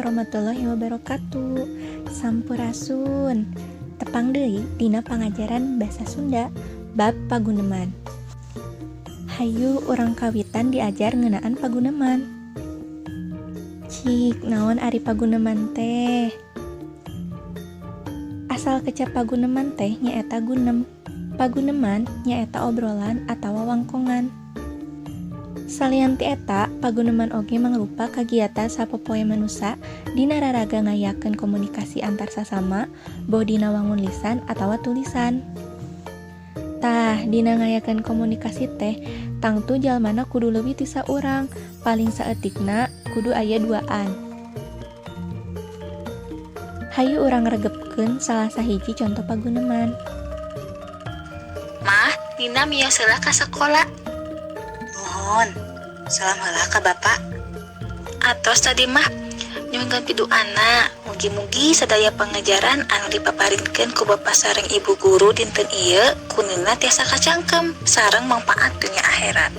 Warahmatullahi wabarakatuh. Sampurasun. Tepang deui dina pangajaran basa Sunda bab paguneman. Hayu urang kawitan diajar ngeunaan paguneman. Cik, naon ari paguneman teh? Asal kecap paguneman teh nyaeta gunem. Paguneman nyaeta obrolan atawa wangkongan. Salian ti eta, paguneman oge mangrupa kagiatan sapopoe manusa dina raraga ngayakeun komunikasi antar sasama, boh dina wangun lisan atawa tulisan. Tah, dina ngayakeun komunikasi teh tangtu jalmana kudu leuwih ti saurang, paling saeutikna kudu aya duaan. Hayu urang regepkeun salah sahiji conto paguneman. Mah, Nina mios heula ka sakola. Nuhun. Salam heula ka Bapak. Atos tadi mah nyuhunkeun piduana. Mugi-mugi sadaya pangajaran anu dipaparinkeun ku Bapak sareng Ibu guru dinten ieu ku Nina tiasa kacangkem sareng mangpaat dunya akhirat.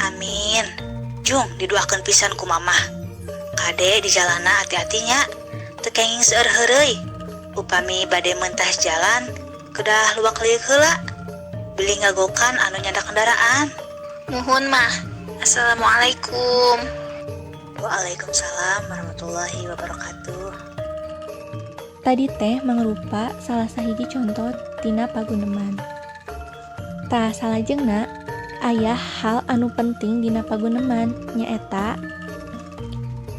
Amin. Jung diduakeun pisan ku Mamah. Kade di jalanna hati-hati nya. Teu kenging seueur heureuy. Upami bade mentas jalan, kedah luak liuk heula. Bilih ngagokan anu nyandak kendaraan. Nuhun, Mah. Assalamualaikum. Waalaikumsalam warahmatullahi wabarakatuh. Tadi teh mangrupa salah sahiji conto tina paguneman. Tah, salajengna aya hal anu penting dina paguneman, nyaeta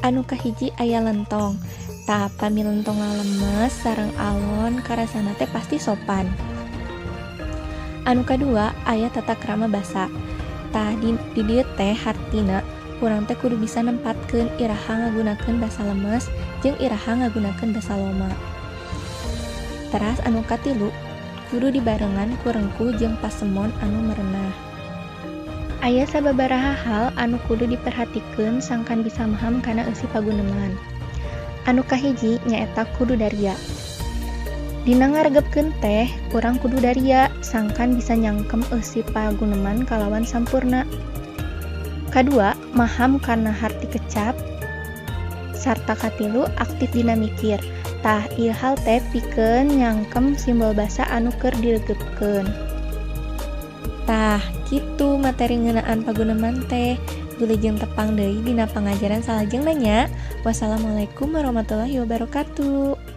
anu kahiji aya lentong. Tah, pami lentongna lemes sareng alon, karasana teh pasti sopan. Anu kadua aya tata krama basa. Tah, di dieu teh hartina urang teh kudu bisa nempatkeun iraha ngagunakeun basa lemes jeung iraha ngagunakeun basa loma. Teras anu katilu kudu dibarengan ku rengkuh jeung pasemon anu merenah. Aya sababaraha hal anu kudu diperhatikeun sangkan bisa maham kana eusi paguneman. Anu kahiji nyaeta kudu daria. Dina ngaregepkeun teh, urang kudu daria sangkan bisa nyangkem eusi paguneman kalawan sampurna. Kadua, maham kana harti kecap sarta katilu aktif dina mikir. Tah, ieu hal teh pikeun nyangkem simbol basa anu keur diregepkeun. Tah, kitu materi ngeunaan paguneman teh. Wilujeng tepang deui dina pangajaran salajengna nya. Wassalamualaikum warahmatullahi wabarakatuh.